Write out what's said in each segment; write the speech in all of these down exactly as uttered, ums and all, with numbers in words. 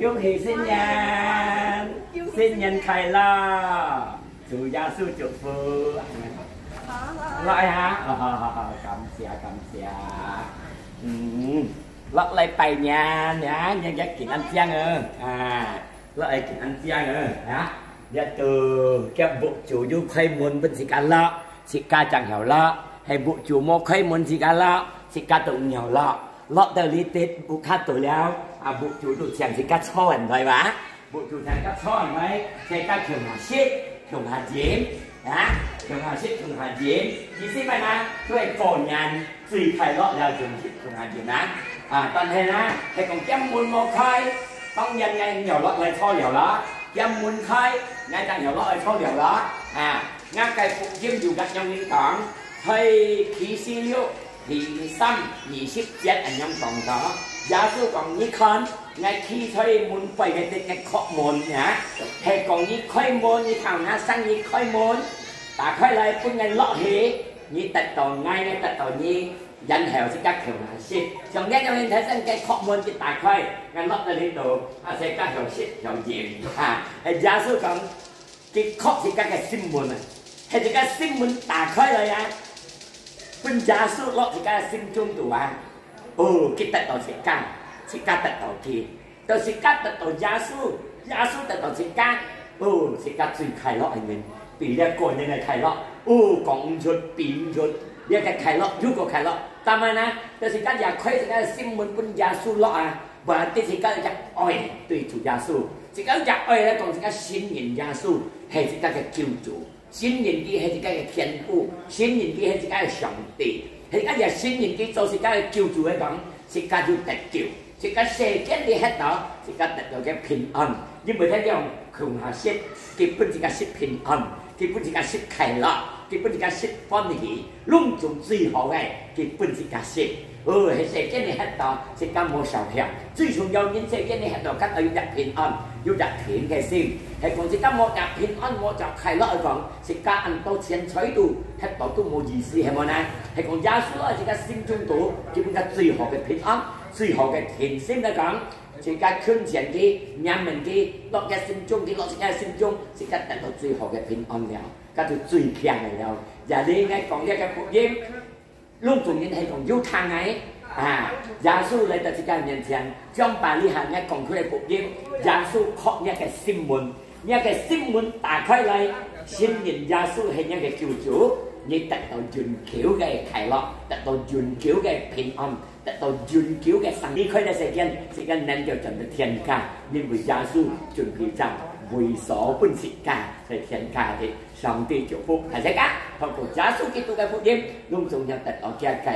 恭喜新年，新年快樂，主耶穌祝福。落來哈，好好好好，感謝感謝。嗯，落來拜年呀，年年緊恁靚哦，啊，落來緊恁靚哦，啊，這都叫目珠有開門分自家落，自家正曉落，係目珠無開門自家落，自家都毋曉落。 落到這兜屋下肚了，啊，目珠都請自家坐下來哇，目珠請自家坐下來，自家共下食，共下飲，啊，共下食，共下飲。意思麼个呢？就係過年最快樂了，共下食，共下飲啊。啊，但係呢，係講店門無開，當然𠊎又落來坐了啦。店門開，𠊎正又落來坐了啦。啊，𠊎个福音有恁樣講，係啟示錄 第三二十節恁樣講到，耶穌講：「你看，𠊎企在門背个，𠊎叩門呀。」係講你開門，你聽下聲，你開門，打開來分𠊎落去，你得到𠊎，𠊎得到你，然後自家共下食。像恁樣人頭先个叩門一打開，𠊎落到這度，啊，自家曉食曉飲啊。係耶穌講， 佢叩自家个心門啊，係自家心門打開來啊，分耶穌落自家个心中肚啊。哦，佢得到自家，自家得到佢，到自家得到耶穌，耶穌得到自家。哦，自家最快樂个人，比這個人个快樂，哦，講毋出，比毋出，這个快樂，有个快樂。當然啦，到自家也開自家个心門分耶穌落啊。 Berarti自家有隻愛對主耶穌，自家有隻愛來講，自家信任耶穌係自家个救主，信任佢係自家个天父，信任佢係自家个上帝，係自家也信任佢做自家个救主來講，自家就得救，自家世間裡歇到，自家得到个平安。因為佢講共下食，佢分自家食平安，佢分自家食快樂，佢分自家食歡喜。 攏總最好个，佢分自家食。哦，係世間裡歇到，自家無燒香。最重要，人世間裡歇到，該愛有隻平安，有隻平个心。係講自家無隻平安，無隻快樂來講，自家恁多錢財都歇到都無意思，係無呢？係講耶穌愛自家心中肚，佢分自家最好个平安，最好个定心來講，自家近前佢，仰望佢，落个心中，佢落自家心中，自家得到最好个平安了。 該就最強个了。也你應該講這个福音，攏總人係講有聽个，啊，耶穌來到自家面前，將把這下𠊎講出个福音，耶穌叩若个心門，若个心門打開來，信任耶穌係若个救主，你得到永久个快樂，得到永久个平安。 得到永久个生命。離開這世間，自家能夠轉到天家，因為耶穌準備將位所分自家，在天家个。上帝祝福大自家，透過耶穌基督个福音，攏總要得到這个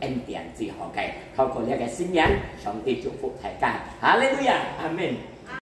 恩典最好个。透過這个信仰，上帝祝福大家。哈利路亞，阿門。